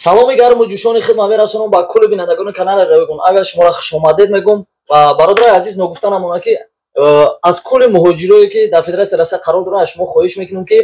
Саломи гарму ҷӯшони худ ман мерасонам ба кулли бинандагони канали Ройгон Авиа. Шуморо хушомадед мегӯм. Ва, бародарои азиз, ногуфта намонад, ки аз кулли муҳоҷирое, ки дар Федератсияи Россия қарор доранд, аз шумо хоҳиш мекунем, ки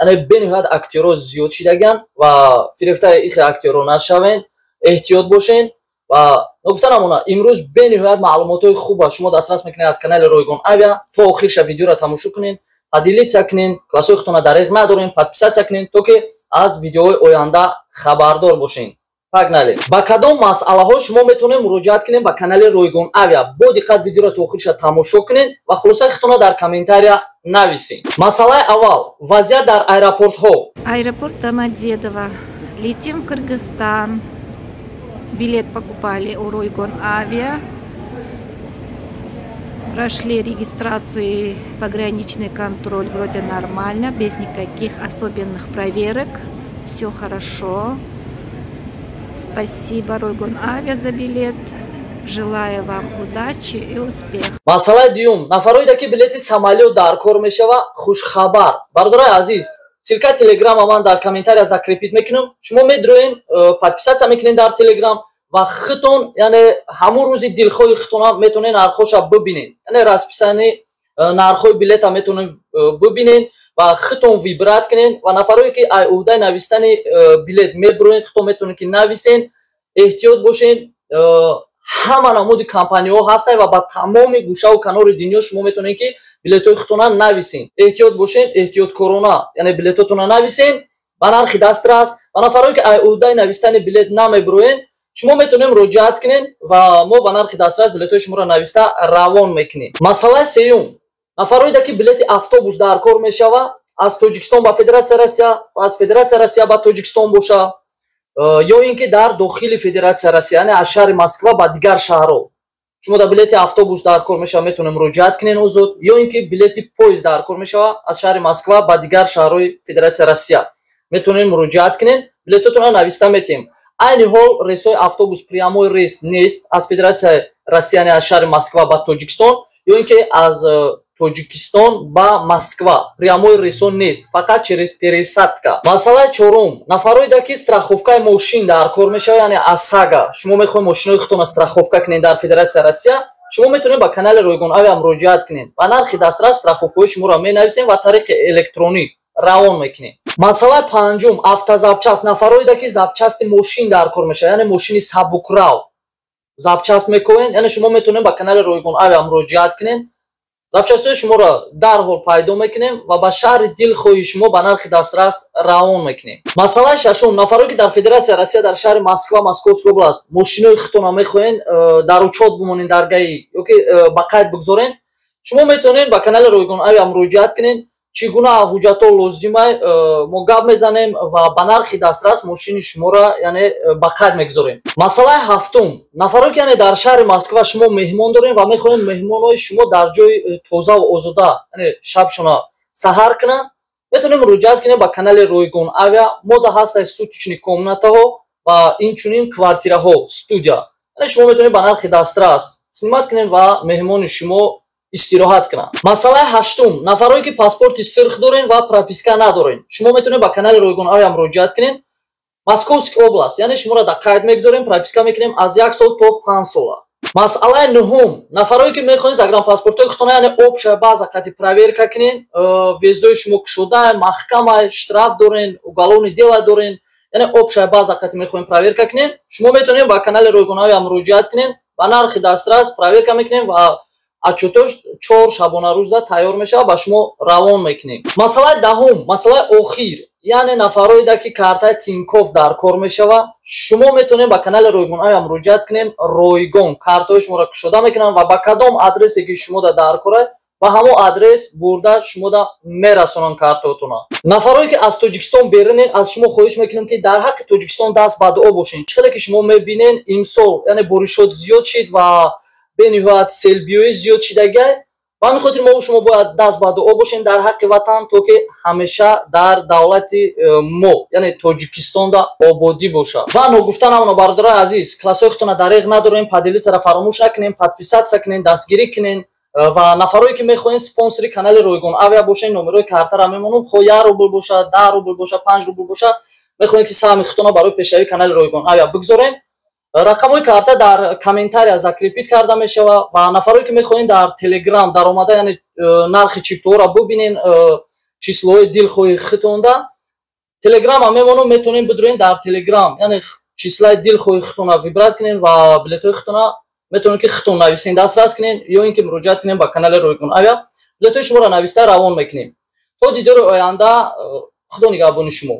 яъне бениҳоят актёрҳо зиёд шидагианд ва фирефтаи ихе актёрҳо нашавен, эҳтиёт бошен. Ва ногуфта намонад, имрӯз бениҳоят маълумотҳои хуб шумо дастрас мекунед аз канали Ройгон Авиа. То охирша видеоро тамошо кунед, поделиться кунед, классҳои худтона дареғ надорем, подписаться кунед, то ки аз видеоҳои оянда хабардор бошед. Погнали! Ба кадом масъалаҳо шумо метавонед муроҷиат кунед ба канали Ройгон Авиа? Бо диққат видеоро то охирша тамошо кунед ва хулосаи худтона дар комментария нависед. Масъалаи аввал: вазъият дар аэропортҳо. Аэропорт Домодедово. Летим в Кыргызстан. Билет покупали у Ройгон Авиа. Прошли регистрацию и пограничный контроль вроде нормально, без никаких особенных проверок. Все хорошо. Спасибо Ройгон Авиа за билет. Желаю вам удачи и успеха. Масъалаи дуюм: нафароида, ки билети самолёт дар кор мешава, хушхабар. Бародарои азиз, ссылка Телеграма ман дар комментария закрепить мекунам. Шумо медроен, подписаться мекунед дар Телеграм ва худтон, яъне ҳамун рӯзи дилхоҳи худтона метавонед нархҳоша бибинед, яъне расписание нархҳои билета метавонед бибинед ва худтон выбрать кунед. Ва нафарое, ки ай уҳдаи навистани билет мебуроед, худтон метавонед, ки нависен. Эҳтиёт бошед, ҳама намуди компаниҳо ҳастанд ва ба тамоми гӯшаву канори дунё шумо метавонед, ки билетҳои худтона нависен. Эҳтиёт бошед, эҳтиёткорона, яъне билетотона нависен ба нархи дастрас. Ва нафарое, ки ай уҳдаи навистани билет намебуроед, шумо метавонед муроҷиат кунед ва мо ба нархи дастрас билетҳои шуморо нависта равон мекунем. Масъалаи сеюм: нафароеда, ки билети автобус дар кор мешава аз Тоҷикистон ба Федератсияи Россия, аз Федератсияи Россия ба Тоҷикистон боша ё ин ки дар дохили Федератсияи Россия, яъне аз шаҳри Москва ба дигар шаҳрҳо, шумо дар билети автобус дар кор мешава, метавонед муроҷиат кунед озод, ё ин ки билети поезд дар кор мешава аз шаҳри Москва ба дигар шаҳрҳои Федератсияи Россия, метавонед муроҷиат кунед, билетотонро нависта метиҳем. Айни ҳол рейсҳои автобус, прямой рейс нест аз Федератсияи Россия, яъне аз шаҳри Москва ба Тоҷикистон ё ин ки аз Тоҷикистон ба Москва прямой рейсҳо нест, фақат через пересадка. Масъалаи чорум: нафароеда, ки страховкаи мошин дар кор мешавад, яъне ОСАГО, шумо мехоҳед мошинои худтонро страховка кунед дар Федератсияи Россия, шумо метавонед ба канали Ройгон Авиа муроҷиат кунед. Ба нархи дастрас страховкаҳои шуморо менависем ва тариқи электронӣ равон мекунем. Масъалаи панҷум: автозапчасть. Нафароеда, ки запчасти мошин дар кор мешавад, яъне мошини сабукрав запчасть мекунед, яъне шумо метавонед ба канали Ройгон Авиа муроҷиат кунед. Запчастҳои шуморо дарҳол пайдо мекунем ва ба шаҳри дилхоҳи шумо ба нархи дастрас равон мекунем. Масъалаи шашум: нафаре, ки дар Федератсияи Россия, дар шаҳри Москва, Московская область мошинои худтонро мехоҳед дар учёт бимонед, дар ГАИ ё ки ба қайд бигзоред, шумо метавонед ба канали Ройгон Авиа муроҷиат кунед. Чӣ гуна ҳуҷҷатҳо лозимай, мо гап мезанем ва ба нархи дастрас мошини шуморо, яъне, ба қайд мегузорем. Масъалаи ҳафтум: нафаре, ки, яъне, дар шаҳри Москва шумо меҳмон дорем ва мехоҳем меҳмонҳои шумо дар ҷои тозаву озода, яъне, шабшона саҳар кунанд, метавонем муроҷиат кунем ба канали Ройгон Авиа. Мо да ҳастай суточный комнатаҳо ва инчунин квартираҳо, студия, яъне шумо метавонед ба нархи дастрас снимать кунем ва меҳмони шумо истироҳат кунанд. Масъалаи ҳаштум: нафарое, ки паспорти сурх дорем ва прописка надорем, шумо метавонед ба канали Ройгон Авиа муроҷиат кунед. Московский область, яъне шуморо дар қайд мегузорем, прописка мекунем аз 1 сол то 5 сола. Масъалаи нуҳум: нафарое, ки мехоҳед загранпаспортҳои худтона, яъне общая база қати проверка кунед, въездои шумо кушода, маҳкама, штраф дорен, уголовный дела дорен, яъне общая база қати мехоҳем проверка кунед, шумо метавонед ба канали Ройгон Авиа муроҷиат кунед. Ба нархи дастрас проверка мекунем ва отчётош 4 шабонарӯзда тайёр мешавад, ба шумо равон мекунем. Масъалаи даҳум, масъалаи охир: яъне нафароеда, ки картаи Тинькофф дар кор мешавад, шумо метавонед ба канали Ройгон Авиа муроҷиат кунем. Ройгон картаҳои шуморо кушода мекунанд ва ба кадом адресе, ки шумода дар кора, ба ҳамон адрес бурда шумода мерасонанд картаотона. Нафарое, ки аз Тоҷикистон берунен, аз шумо хоҳиш мекунем, ки дар ҳаққи Тоҷикистон даст ба дуо бошед. Чӣ хеле ки шумо мебинед, имсол, яъне, боришот зиёд шид ва бениҳоят селбиёӣ зиёд шидагай. Ба ҳамин хотир мо шумо бояд даст ба дуо бошем дар ҳаққи ватан, то ки ҳамеша дар давлати мо, яъне Тоҷикистонда, ободӣ бошад. Ва ногуфта намона, бародарои азиз, классҳои худтона дареғ надорем, поделиться фаромӯш накунем, подписаться кунем, дастгирӣ кунем. Ва нафарое, ки мехоҳем спонсори канали Ройгон Авиа бошед, номерои картара мемонам. Хо 1 рубл бошад, 10 рубл бошад, 5 рубл бошад. Мехоҳем, ки саҳми худтона барои пешравии канали Ройгон Авиа бигзорем. Рақамҳои карта дар комментария закрепить карда мешавад ва нафарое, ки мехоҳем, дар Телеграм даромада, яъне нархи чиптаҳоро бубинен, числоҳои дилхоҳи худтонда Телеграма мемонам, метавонем бидроен дар Телеграм, яъне числаи дилхоҳи худтона выбрать кунен ва билетҳои худтона метавонем, ки худтон нависен, дастрас кунен ё ин ки муроҷиат кунем ба канали Ройгон Авиа, билетҳои шуморо нависта равон мекунем. То дидори оянда, Худо нигаҳбони шумо.